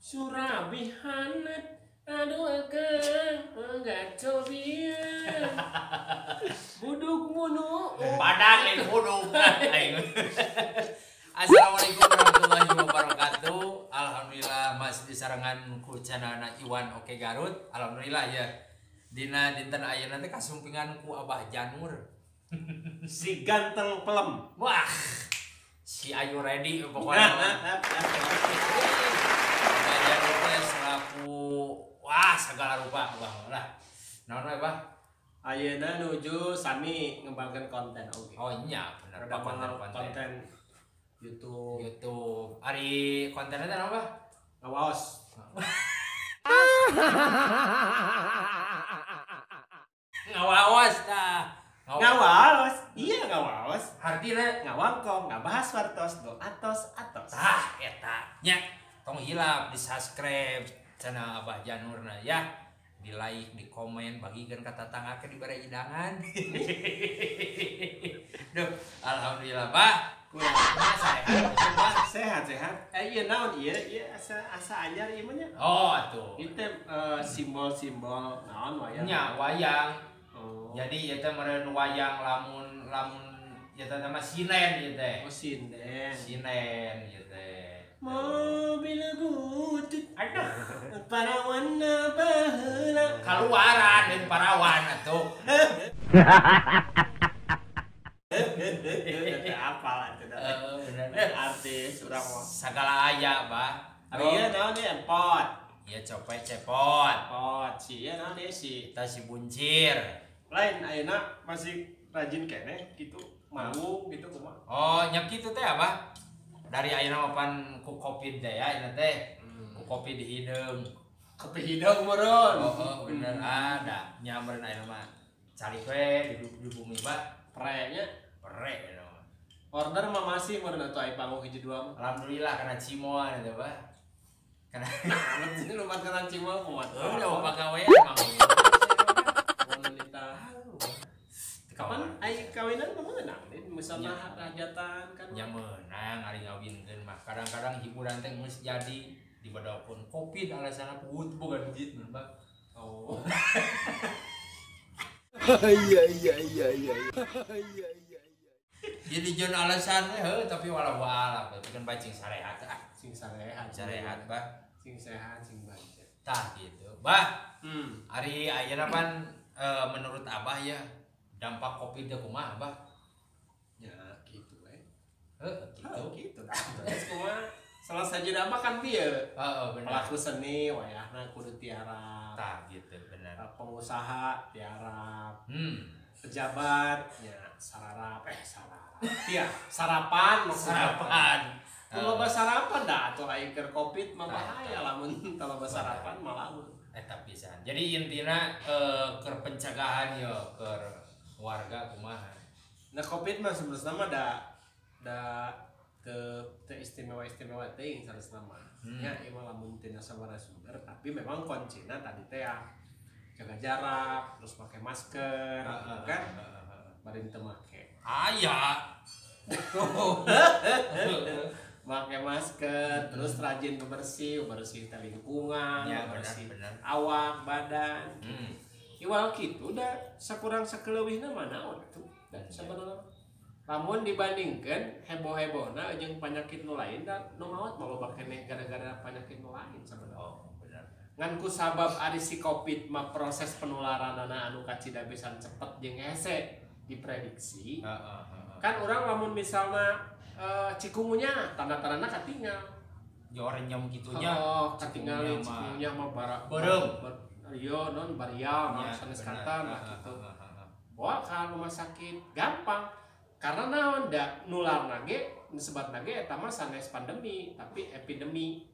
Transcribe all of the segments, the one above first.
Surabi hanet aduh akang enggak cobian. Buduk munu. Padang eh buduk. Assalamualaikum warahmatullahi wabarakatuh. Alhamdulillah masih disarangan ku canana Iwan Oke Garut. Alhamdulillah ya. Dina dinten ayeuna teh kasumpingan ku Abah Janur. Si ganteng pelem. Wah. Si Ayu ready pokoknya. Abah Janur teh selaku wah segala rupa wah lah. Naon we, Bah? Ayeuna nuju sami ngembangkeun konten oge. Oh iya, bener konten YouTube. YouTube. Ari kontennya teh naon, Bah? Ngawaos. Ngawaos tah. Ngawaos. Iya ngawaos. Artina ngawangkong, ngabahas wartos, do atos atos. Tah eta nya. Tong hilap di subscribe channel Abah Janurna ya. Di like, di komen, bagikan ka tetangga ke dibere hidangan. Duh, alhamdulillah, Pak. Kurang sehat, sehat, sehat. Iya naon ieu, ieu asa anyar ieu mah nya. Oh, atuh. Ieu teh simbol-simbol naon wayang. Nya, wayang. Oh. Jadi ieu teh meureun wayang lamun ieu teh nama sinen ieu teh. Oh, sinden. Sinen ieu teh. Mobil butut. Aduh, parawan baheula. Kaluaran deun parawan atuh. Apal atuh da. Bener. Artis urang mah. Sagala aya, Bah. Ari ieu naon ieu empot. Ieu copet cepot. Empot si ieu naon ieu si eta si buncir. Lain ayeuna masih rajin keneh gitu, manggung gitu kumaha. Oh, nya kitu teh, Abah. Dari ayeuna mah pan ku Covid teh ya, ayeuna teh. Ku Covid di hideung. Kopi hideung meureun. Oh, bener ada. Nya meureun ayeuna mah cari we di bumi, Pak. Pre nya. Pre ayeuna mah. Order mah masih meureun atuh aya panggung hiji dua mah. Alhamdulillah kana cimoan eta, Pak. Kana nah, lumat kana cimol kumaha. Heuh, da pagawean manggung. Wanita. Kapan ai kawinan mah meunang misalna hajatan kan. Nya meunang ari ngawinkeun mah. Kadang-kadang hiburan teh geus jadi dibadakeun Covid alasanna puut boga duit mun, Pak. Oh. Iya iya iya iya. Iya iya. Jadi jeung alasan we heuh tapi walau alam tapi kan bae cing sarehat ah. Sing sarehat. Sarehat, Bah. Sing sehat sing bae. Tah gitu. Bah. Ari ayeuna pan menurut Abah ya dampak Covid teh kumaha, Bah? Ya gitu we. Heuh, gitu. Gitu dah. Terus kumaha? Salah saja dampak kan bieu. Heeh, bener. Pelaku seni wayahna kudu tiarap. Tah gitu, bener. Pengusaha tiarap. Pejabat nya sararap sararap. Iya, sarapan maksudnya. Sarapan. Loba sarapan dah atuh aing keur Covid mah bahaya lamun teu loba sarapan malah. Eta pisan. Jadi intina keur pencegahan yo keur warga kumaha. Nah Covid mah sebenarnya mah da teu istimewa-istimewa teuing sanesna mah. Nya ieu mah lamun tina sabaraha sumber tapi memang kuncina tadi teh ya jaga jarak, terus pakai masker, gitu kan? Bari teu make. Aya. Pakai masker, terus rajin bebersih, bersih lingkungan, ya, bersih bener. Awak, badan. Iwal kitu da sakurang sakeleuwihna mah naon atuh. Da sabenerna. Lamun dibandingkeun heboh-hebohna jeung penyakit nu lain da nu maot mah loba keneh gara-gara penyakit nu lain sabenerna. Oh, bener. Ngan ku sabab ari si Covid mah proses penularanana anu kacida pisan cepet jeung hese diprediksi. Kan urang lamun misalna cikungunya tanda-tandana katingal. Jorenyem kitunya. Oh, katingal cikungunya mah bara beureum. Iya, non barial, non sanes kata lah gitu. Bawa ke rumah sakit gampang. Karena naon da nularna ge disebatna ge eta mah sanes pandemi, tapi epidemi.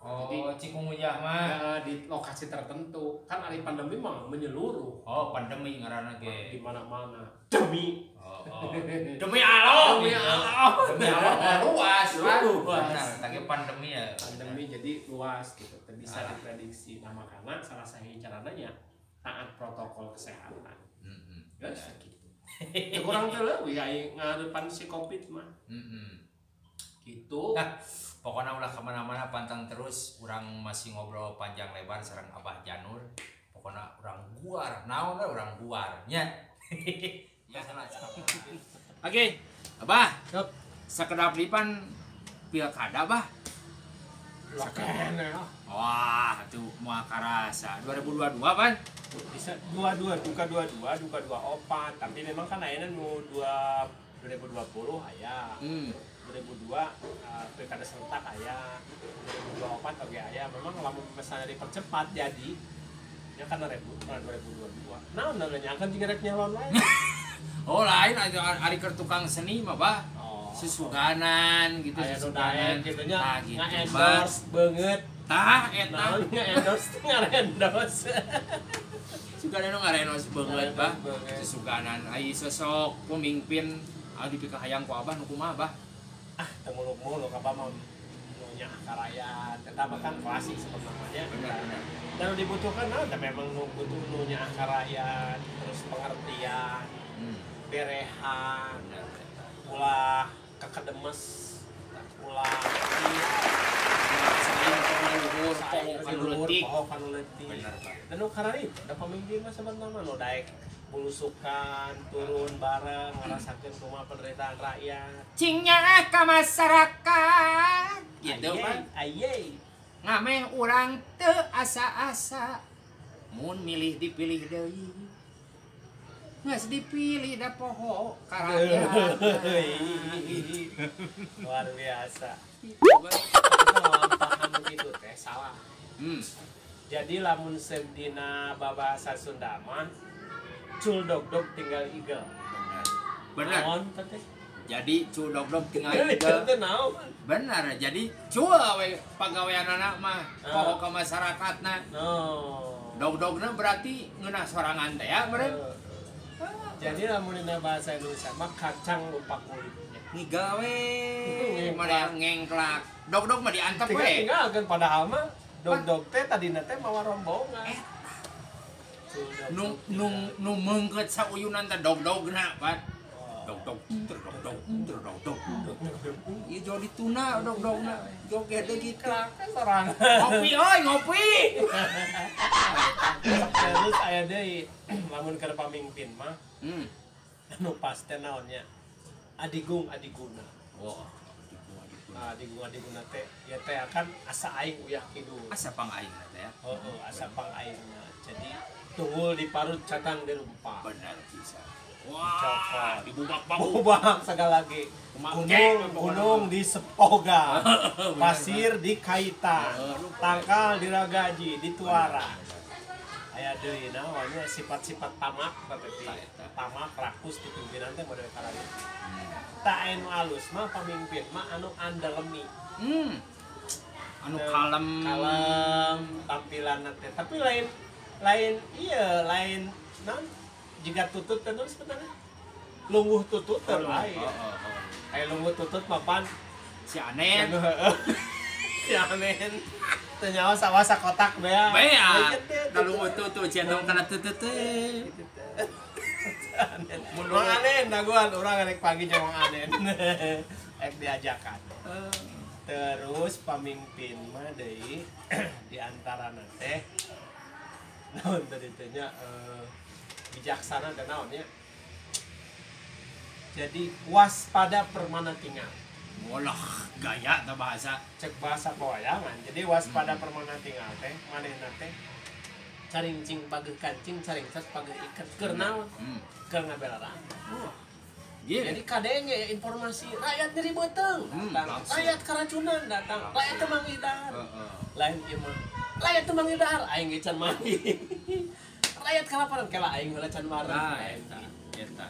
Oh, jadi, cikungunya mah di lokasi tertentu. Kan ari pandemi mah menyeluruh. Oh, pandemi ngaranna ge. Di mana-mana. Demi. Oh, oh. Demi Allah. Demi Allah. Demi Allah luas. Luas. Benar, tapi pandemi ya. Pandemi jadi luas gitu. Teu bisa diprediksi. Nah, makana salah sahiji carana nya taat protokol kesehatan. Geus gitu. Kurang teu leuwih aing ngadepan si Covid mah. Gitu. Nah, Pokoknya ulah kemana-mana pantang terus urang masih ngobrol panjang lebar sareng Abah Janur. Pokoknya urang guar, naon we urang guar nya. Ya salah. Oke, Abah. Sakedap lipan pilkada bah. Sakene. Wah, tuh moal karasa 2022 pan. Bisa 22 duka 22 duka 24, tapi memang kan ayeuna nu 2020 aya. 2002 pilkada serentak aya. 2024 oge aya. Memang lamun misalnya dipercepat jadi ya karena rebut 2022. Naon nanya kan jiga rek nyalon lain. Oh, lain ari keur tukang seni mah bah. Susuganan gitu, susuganan gitu nya. Nge-endorse banget. Tah eta nge-endorse nge-endorse. Suganan nge-endorse banget bah. Susuganan ai sosok pemimpin anu dipikahayang ku Abah nu kumaha bah? Ah, teu muluk-muluk apa mah nu nyaah ka rakyat. Eta mah kan klasik sebenarnya. Benar benar. Dan nu dibutuhkan naon teh memang nu butuh nu nyaah ka rakyat, terus pengertian, berehan, ulah kekedemes, ulah poho kanu leutik. Dan nu karari da pamimpin mah sebenarnya mah nu daek bulusukan, turun bareng ngarasakeun kumaha penderitaan rakyat. Cing nyaah ka masyarakat. Gitu kan. Aye. Ngameh urang teu asa-asa mun milih dipilih deui. Geus dipilih da poho ka rakyat. Luar biasa. Paham begitu teh salah. Jadi lamun dina babahasa Sunda mah cul dog-dog tinggal igel. Benar. Naon teh? Jadi cul dog-dog tinggal igel. Teh naon? Benar. Jadi cul we pagaweanana mah poho ka masyarakatna. No. Dog-dogna berarti ngeunah sorangan teh ya, meureun. Jadi lamun dina bahasa Indonesia mah kacang lupa kulitnya. Ngigawe mah ngengklak. Dog-dog mah diantep we. Tinggalkeun padahal mah dog-dog teh tadina teh mawa rombongan. Nu nu nu meungkeut sauyunan teh dog-dogna, Pan. Dog-dog dog-dog dog-dog. Ieu jauh dituna dog-dogna. Joget deui kitu. Sorangan. Ngopi euy, ngopi. Terus aya deui lamun keur pamimpin mah. Anu paste naonnya? Adigung adiguna. Wah, adigung adiguna teh ya teh akan asa aing uyah kidul. Asa pang aing teh ya. Heeh, asa pang aingna. Jadi tunggul diparut catang dirumpak. Benar bisa. Wah, dibubak-bubak segala lagi. Gunung di sepoga, pasir di kaitan, tangkal diragaji, dituara. Aya deui naonnya sifat-sifat tamak teh. Tamak rakus di pimpinan teh model kararitu. Tah anu alus mah pamimpin mah anu andalemi. Anu kalem. Kalem tampilanna teh. Tapi lain lain iya lain naon jika tutut teh sebenarnya. Lungguh tutut teh lain. Aya lungguh tutut mah pan si Anen. Si Anen. Teu nyawa sawah sakotak bea. Bea. Da lungguh tutut centong kana tutut teh. Mang Anen daguan urang rek pagi jeung Mang Anen. Rek diajakan. Terus pamimpin mah deui di antarana teh naon tadi teh nya bijaksana dan naonnya. Jadi waspada permana tinggal. Walah, gaya tah bahasa. Cek bahasa pewayangan. Jadi waspada permana tinggal teh manehna teh carincing pageuh kancing, carincas pageuh iket keur naon? Keur ngabelarang. Jadi kadenge ya informasi rakyat nyeri beuteung, datang. Rakyat keracunan datang, rakyat teu manggih dahar. Lain ieu mah. Rakyat teu manggih dahar, aing ge can manggih. Rakyat kalaparan kela aing heula can marah. Nah, eta eta.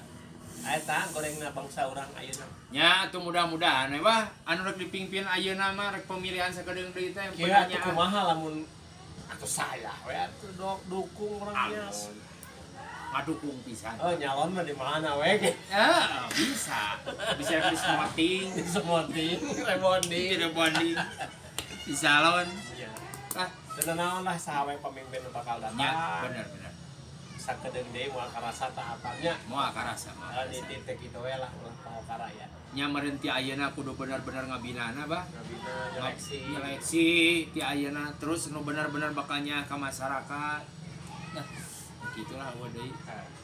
Eta gorengna bangsa urang ayeuna. Nya atuh mudah-mudahan we bah anu rek dipimpin ayeuna mah rek pemilihan sakedeung deui teh. Kieu atuh kumaha lamun atuh saya we atuh dukung urang biasa. Ngadukung pisan. Oh, nyalon mah di mana we? Bisa. Bisa di semoting, di semoting, rebonding, rebonding. Di salon. Iya. Ah, dan naon lah saha we pemimpin nu bakal datang. Ya, bener bener. Sakedeung deui moal karasa tahapannya. Moal karasa moal. Nitip teh kitu we lah ulah poho karaya. Nya meureun ti ayeuna kudu bener-bener ngabinana bah. Ngabina nyeleksi. Nyeleksi ti ayeuna terus nu bener-bener bakalnya ka masyarakat. Nah, gitulah eueuh deui.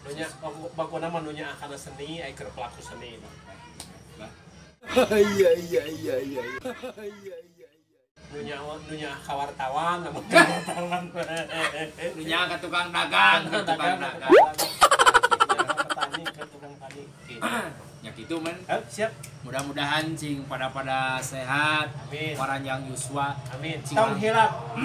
Nunya bakuna mah nunya kana seni ai keur pelaku seni. Bah. Iya iya iya iya. Iya iya. Nunya nunya ka wartawan, lamun ka wartawan. Nunya ka tukang dagang, ka tukang dagang. Petani ke tukang tani. Ya gitu men. Siap. Mudah-mudahan cing pada sehat. Amin. Waranjang yuswa. Amin. Tong hilap.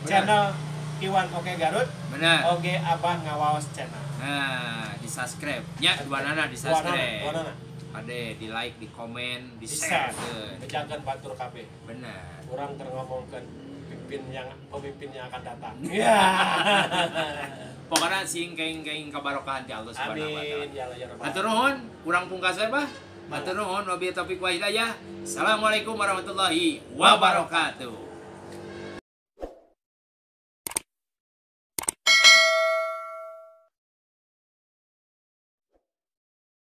Channel Iwan Oke Garut. Benar. Oge Abah Ngawaos channel. Nah, di subscribe. Nya dua nana di subscribe. Dua nana. Ade di like, di komen, di share. Bejakeun batur kabeh. Benar. Urang keur ngomongkeun pemimpin yang akan datang. Iya. Pokoknya sing kaing-kaing kabarokahan ti Allah Subhanahu wa taala. Amin ya Allah ya Rabbal. Hatur nuhun, urang pungkas we bah. Hatur nuhun wabillahi taufiq wa hidayah. Assalamualaikum warahmatullahi wabarakatuh.